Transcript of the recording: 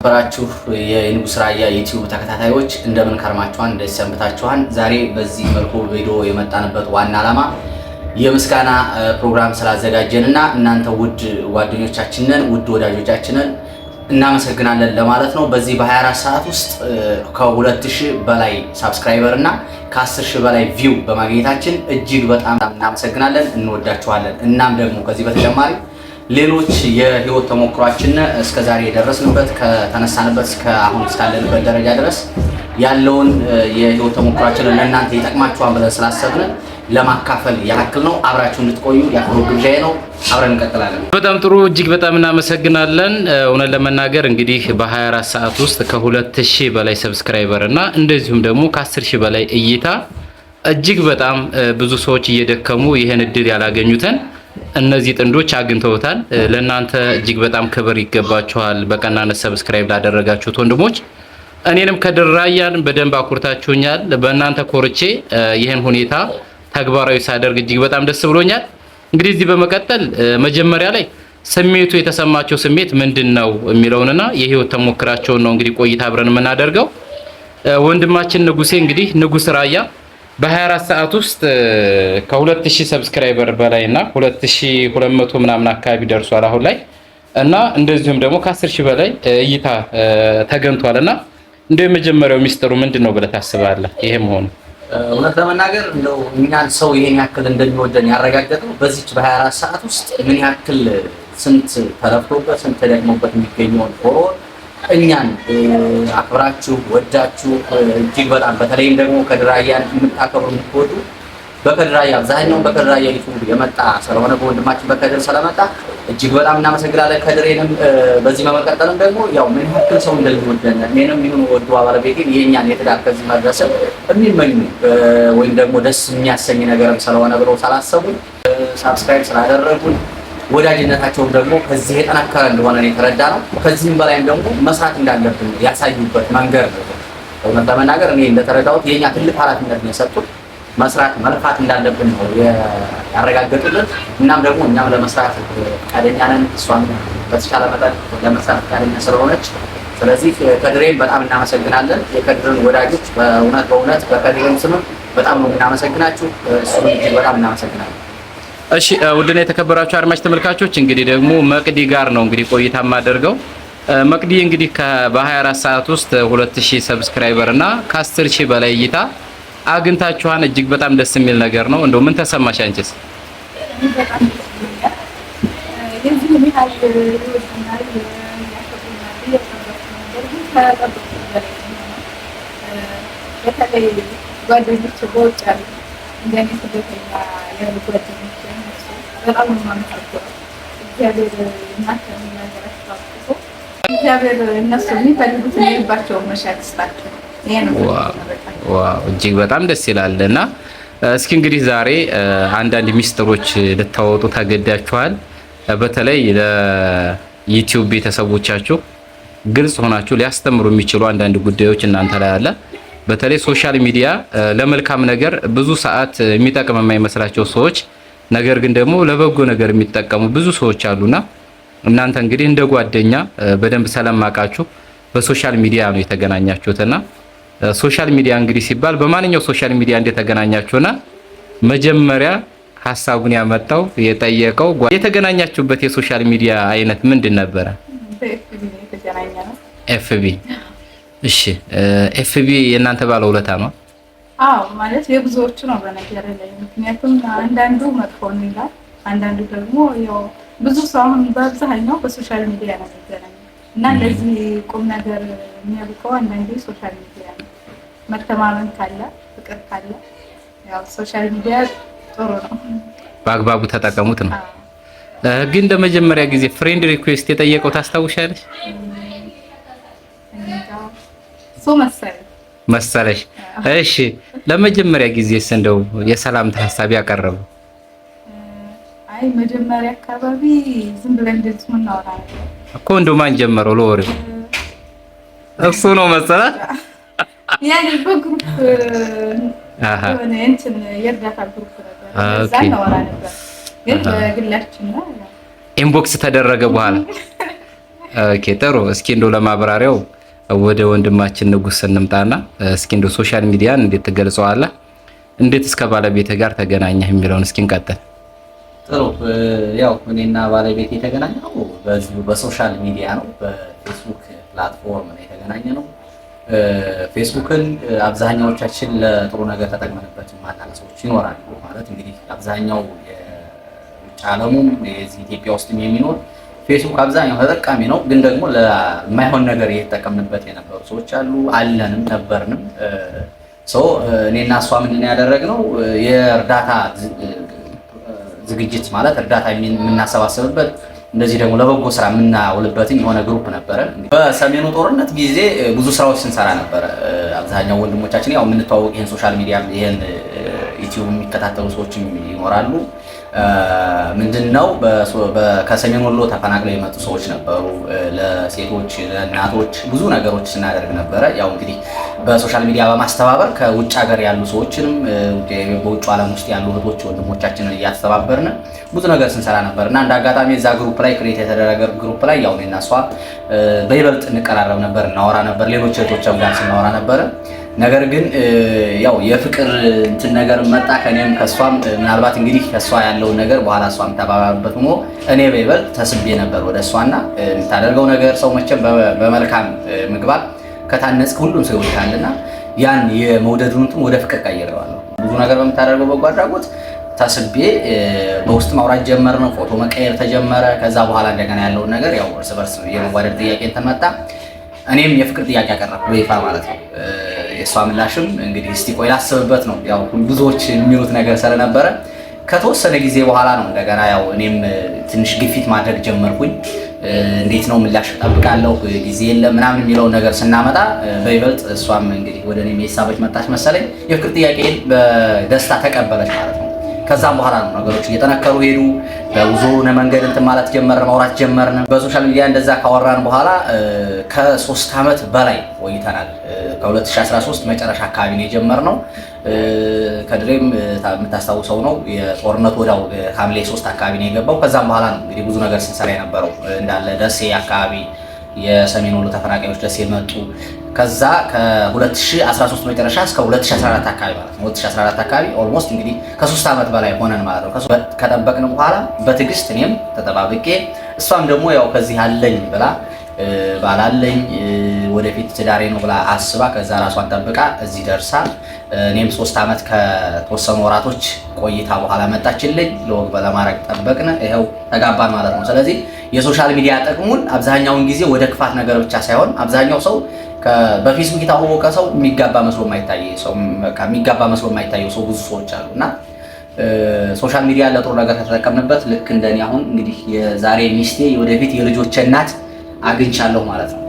የተከበራችሁ የንጉስ ራያ ዩቲዩብ ተከታታዮች፣ እንደምን ከርማችኋል? እንደምን ሰንብታችኋል? ዛሬ በዚህ መልኩ ቪዲዮ የመጣንበት ዋና ዓላማ የምስጋና ፕሮግራም ስላዘጋጀንና እናንተ ውድ ጓደኞቻችንን፣ ውድ ወዳጆቻችንን እናመሰግናለን ለማለት ነው። በዚህ በ24 ሰዓት ውስጥ ከ2000 በላይ subscriber እና ከ10,000 በላይ view በማግኘታችን እጅግ በጣም እናመሰግናለን፣ እንወዳችኋለን። እናም ደግሞ ከዚህ በተጨማሪ ሌሎች የህይወት ተሞክሯችን እስከ ዛሬ የደረስንበት፣ ከተነሳንበት እስከ አሁን እስካለንበት ደረጃ ድረስ ያለውን የህይወት ተሞክሯችንን ለእናንተ ይጠቅማችኋል ብለን ስላሰብን ለማካፈል ያክል ነው። አብራችሁ እንድትቆዩ የአክብሮት ግብዣዬ ነው። አብረን እንቀጥላለን። በጣም ጥሩ፣ እጅግ በጣም እናመሰግናለን። እውነት ለመናገር እንግዲህ በ24 ሰዓት ውስጥ ከ2000 በላይ subscriber እና እንደዚሁም ደግሞ ከ10,000 በላይ እይታ፣ እጅግ በጣም ብዙ ሰዎች እየደከሙ ይህን እድል ያላገኙትን እነዚህ ጥንዶች አግኝተውታል። ለእናንተ እጅግ በጣም ክብር ይገባችኋል። በቀናነት subscribe ላደረጋችሁት ወንድሞች እኔንም ከድር ራያን በደንብ አኩርታችሁኛል። በእናንተ ኮርቼ ይህን ሁኔታ ተግባራዊ ሳደርግ እጅግ በጣም ደስ ብሎኛል። እንግዲህ እዚህ በመቀጠል መጀመሪያ ላይ ስሜቱ የተሰማቸው ስሜት ምንድን ነው የሚለውንና የህይወት ተሞክራቸውን ነው እንግዲህ ቆይታ አብረን የምናደርገው። ወንድማችን ንጉሴ፣ እንግዲህ ንጉስ ራያ፣ በ24 ሰዓት ውስጥ ከ2000 subscriber በላይ እና 2200 ምናምን አካባቢ ደርሷል አሁን ላይ እና እንደዚሁም ደግሞ ከ10,000 በላይ እይታ ተገኝቷል እና እንደው የመጀመሪያው ሚስጥሩ ምንድን ነው ብለህ ታስባለህ? ይሄ መሆኑ? እውነት ለመናገር እንደው እኛን ሰው ይሄን ያክል እንደሚወደን ያረጋገጥነው በዚች በ24 ሰዓት ውስጥ ምን ያክል ስንት ተለፍቶበት፣ ስንት ተደክሞበት የሚገኘውን follower እኛን አክብራችሁ፣ ወዳችሁ፣ እጅግ በጣም በተለይም ደግሞ ከድራያን የምታከብሩ፣ የምትወዱ፣ በከድራያ አብዛኛውን በከድራያ ዩቲዩብ የመጣ ስለሆነ፣ በወንድማችን በከድር ስለመጣ እጅግ በጣም እናመሰግናለን። ከድሬንም በዚህ በመቀጠልም ደግሞ ያው ምን ያክል ሰው እንደሚወደን፣ እኔንም ይሁን ወዱ ባለቤቴን፣ የእኛን የትዳር ከዚህ መድረስ የሚመኙ ወይም ደግሞ ደስ የሚያሰኝ ነገርም ስለሆነ ብለው ሳላሰቡ subscribe ስላደረጉን፣ ወዳጅነታቸውም ደግሞ ከዚህ የጠነከረ እንደሆነ ነው የተረዳ ነው። ከዚህም በላይም ደግሞ መስራት እንዳለብን ያሳዩበት መንገድ ነው። እውነት ለመናገር እኔ እንደተረዳሁት የኛ ትልቅ ኃላፊነት ነው የሰጡት። መስራት፣ መልፋት እንዳለብን ነው ያረጋገጡልን። እናም ደግሞ እኛም ለመስራት ፈቃደኛ ነን። እሷም በተቻለ መጠን ለመስራት ፈቃደኛ ስለሆነች፣ ስለዚህ ከድሬን በጣም እናመሰግናለን። የከድርን ወዳጆች በእውነት በእውነት በከድሬም ስምም በጣም ነው የምናመሰግናችሁ። እሱን እጅግ በጣም እናመሰግናለን። እሺ፣ ውድና የተከበራችሁ አድማጭ ተመልካቾች፣ እንግዲህ ደግሞ መቅዲ ጋር ነው እንግዲህ ቆይታ የማደርገው። መቅዲ፣ እንግዲህ በ24 ሰዓት ውስጥ 2000 subscriber እና ከ10,000 በላይ እይታ አግኝታችኋን፣ እጅግ በጣም ደስ የሚል ነገር ነው። እንደው ምን ተሰማሽ አንቺስ? በጣም ደስ ብሎኛል። የዚህን ያህል ይወዱናል፣ ያከብሩናል ብዬ አልጠበቅኩም ነበር፣ ግን ከጠበቅኩት በላይ ነው የሆነው። በተለይ ጓደኞች በውጭ ያሉ፣ እንደኔ ስደተኛ ያሉ ጓደኞች፣ እነሱ በጣም ነው የማመሰግነው። እግዚአብሔር እናንተን ሀገራችሁ አብቅቶ እግዚአብሔር እነሱ የሚፈልጉትን የልባቸውን መሻት ይስጣቸው። ይሄ ነው በቃ። Wow፣ እጅግ በጣም ደስ ይላል። እና እስኪ እንግዲህ ዛሬ አንዳንድ ሚስጥሮች ልታወጡ ተገዳችኋል። በተለይ ለዩቲዩብ ቤተሰቦቻችሁ ግልጽ ሆናችሁ ሊያስተምሩ የሚችሉ አንዳንድ ጉዳዮች እናንተ ላይ አለ። በተለይ social media ለመልካም ነገር ብዙ ሰዓት የሚጠቅም የማይመስላቸው ሰዎች፣ ነገር ግን ደግሞ ለበጎ ነገር የሚጠቀሙ ብዙ ሰዎች አሉና እናንተ እንግዲህ እንደ ጓደኛ በደንብ ስለማውቃችሁ በ social media ነው የተገናኛችሁትና social media እንግዲህ ሲባል በማንኛው social media እንደተገናኛችሁና መጀመሪያ ሀሳቡን ያመጣው፣ የጠየቀው፣ የተገናኛችሁበት የ social media አይነት ምንድን ነበረ? በ FB ነው የተገናኘነው። FB። እሺ፣ FB የእናንተ ባለውለታ ነው? አዎ፣ ማለት የብዙዎቹ ነው በነገር ላይ። ምክንያቱም አንዳንዱ መጥፎ ነው ይላል፣ አንዳንዱ ደግሞ ያው ብዙ ሰው አሁን በአብዛኛው በ social media ነው የሚገናኘው እና ለዚህ ቁም ነገር የሚያብቀው አንዳንዴ social media ነው። መተማመን ካለ፣ ፍቅር ካለ ያው social media ጥሩ ነው። በአግባቡ ተጠቀሙት ነው። ግን ለመጀመሪያ ጊዜ friend request የጠየቀው ታስታውሻለሽ? እሱ መሰለኝ። መሰለሽ። እሺ፣ ለመጀመሪያ ጊዜስ እንደው የሰላምታ ሀሳብ ያቀረበው? አይ፣ መጀመሪያ አካባቢ ዝም ብለን እንደዚህ የምናወራ ነበር። እኮ እንደው ማን ጀመረው ለወሬው? እሱ ነው መሰለህ? ያኔ በ group የሆነ እንትን የእርዳታ group ነበር። እዛ እናወራ ነበር፣ ግን በግላችን ነው። Inbox ተደረገ በኋላ። Okay ጥሩ። እስኪ እንደው ለማብራሪያው ወደ ወንድማችን ንጉስ እንምጣና እስኪ እንደው social media ን እንዴት ትገልጸዋለህ? እንዴት እስከ ባለቤትህ ጋር ተገናኘህ የሚለውን እስኪ እንቀጥል። ጥሩ። ያው እኔና ባለቤቴ የተገናኘነው በዚሁ በ social media ነው። በፌስቡክ platform ነው የተገናኘነው። ፌስቡክን አብዛኛዎቻችን ለጥሩ ነገር ተጠቅመንበት የማናውቅ ሰዎች ይኖራሉ። ማለት እንግዲህ አብዛኛው የውጭ ዓለሙም የዚህ ኢትዮጵያ ውስጥም የሚኖር ፌስቡክ አብዛኛው ተጠቃሚ ነው። ግን ደግሞ ለማይሆን ነገር እየተጠቀምንበት የነበሩ ሰዎች አሉ፣ አለንም ነበርንም። ሰው እኔና እሷ ምንድን ነው ያደረግነው የእርዳታ ዝግጅት ማለት እርዳታ የምናሰባስብበት እንደዚህ ደግሞ ለበጎ ስራ የምናውልበትን የሆነ group ነበረ። በሰሜኑ ጦርነት ጊዜ ብዙ ስራዎች ስንሰራ ነበረ። አብዛኛው ወንድሞቻችን ያው የምንተዋወቅ ይህን social media ይህን ዩቲዩብ የሚከታተሉ ሰዎችም ይኖራሉ። ምንድን ነው ከሰሜን ወሎ ተፈናቅለው የመጡ ሰዎች ነበሩ። ለሴቶች ለእናቶች ብዙ ነገሮች ስናደርግ ነበረ። ያው እንግዲህ በ social media በማስተባበር ከውጭ ሀገር ያሉ ሰዎችንም በውጭ ዓለም ውስጥ ያሉ እህቶች ወንድሞቻችንን እያስተባበርን ብዙ ነገር ስንሰራ ነበር እና እንደ አጋጣሚ እዛ group ላይ create የተደረገ group ላይ ያው እኔና እሷ በይበልጥ እንቀራረብ ነበር፣ እናወራ ነበር፣ ሌሎች እህቶችም ጋር ስናወራ ነበረ። ነገር ግን ያው የፍቅር እንትን ነገር መጣ ከኔም ከሷም። ምናልባት እንግዲህ ከሷ ያለውን ነገር በኋላ እሷም ተባባበት ሆኖ እኔ በይበልጥ ተስቤ ነበር ወደ እሷና የምታደርገው ነገር ሰው መቼም በመልካም ምግባር ከታነጽክ ሁሉም ሰው ይወድሃልና ያን የመውደዱን እንትን ወደ ፍቅር ቀይሬዋለሁ። ብዙ ነገር በምታደርገው በጎ አድራጎት ተስቤ በውስጥ ማውራት ጀመርን። ፎቶ መቀየር ተጀመረ። ከዛ በኋላ እንደገና ያለውን ነገር ያው እርስ በርስ የመዋደድ ጥያቄ እንትን መጣ። እኔም የፍቅር ጥያቄ አቀረብኩ በይፋ ማለት ነው። የእሷ ምላሽም እንግዲህ እስቲ ቆይ ላስብበት ነው፣ ያው ብዙዎች የሚሉት ነገር ስለነበረ ከተወሰነ ጊዜ በኋላ ነው እንደገና ያው እኔም ትንሽ ግፊት ማድረግ ጀመርኩኝ። እንዴት ነው ምላሽ እጠብቃለሁ፣ ጊዜ የለም ምናምን የሚለውን ነገር ስናመጣ በይበልጥ እሷም እንግዲህ ወደ እኔም የሳበች መጣች መሰለኝ። የፍቅር ጥያቄን በደስታ ተቀበለች ማለት ነው። ከዛም በኋላ ነው ነገሮች እየጠነከሩ ሄዱ። በብዙ መንገድ እንትን ማለት ጀመርን፣ ማውራት ጀመርን። በ social media እንደዛ ካወራን በኋላ ከ3 ዓመት በላይ ቆይተናል። ከ2013 መጨረሻ አካባቢ ነው የጀመርነው። ከድሬም የምታስታውሰው ነው የጦርነቱ ወዲያው ሐምሌ 3 አካባቢ ነው የገባው። ከዛም በኋላ ነው እንግዲህ ብዙ ነገር ስንሰራ የነበረው እንዳለ ደሴ አካባቢ የሰሜን ወሎ ተፈናቃዮች ደሴ መጡ። ከዛ ከ2013 መጨረሻ እስከ 2014 አካባቢ ማለት ነው። 2014 አካባቢ almost እንግዲህ ከ3 ዓመት በላይ ሆነን ማለት ነው። ከጠበቅን በኋላ በትዕግስት እኔም ተጠባብቄ እሷም ደግሞ ያው ከዚህ አለኝ ብላ ባላለኝ ወደፊት ትዳሬ ነው ብላ አስባ ከዛ ራሷን ጠብቃ እዚህ ደርሳ እኔም 3 ዓመት ከተወሰኑ ወራቶች ቆይታ በኋላ መጣችልኝ። ለወግ ለማድረግ ጠበቅን፣ ይኸው ተጋባን ማለት ነው። ስለዚህ የ social media ጥቅሙን አብዛኛውን ጊዜ ወደ ክፋት ነገር ብቻ ሳይሆን አብዛኛው ሰው በፌስቡክ የታወቀ ሰው የሚጋባ መስሎ የማይታይ ሰው የሚጋባ መስሎ የማይታየው ሰው ብዙ ሰዎች አሉ እና social media ለጥሩ ነገር ከተጠቀምንበት ልክ እንደኔ አሁን እንግዲህ የዛሬ ሚስቴ የወደፊት የልጆቼ እናት አግኝቻለሁ ማለት ነው።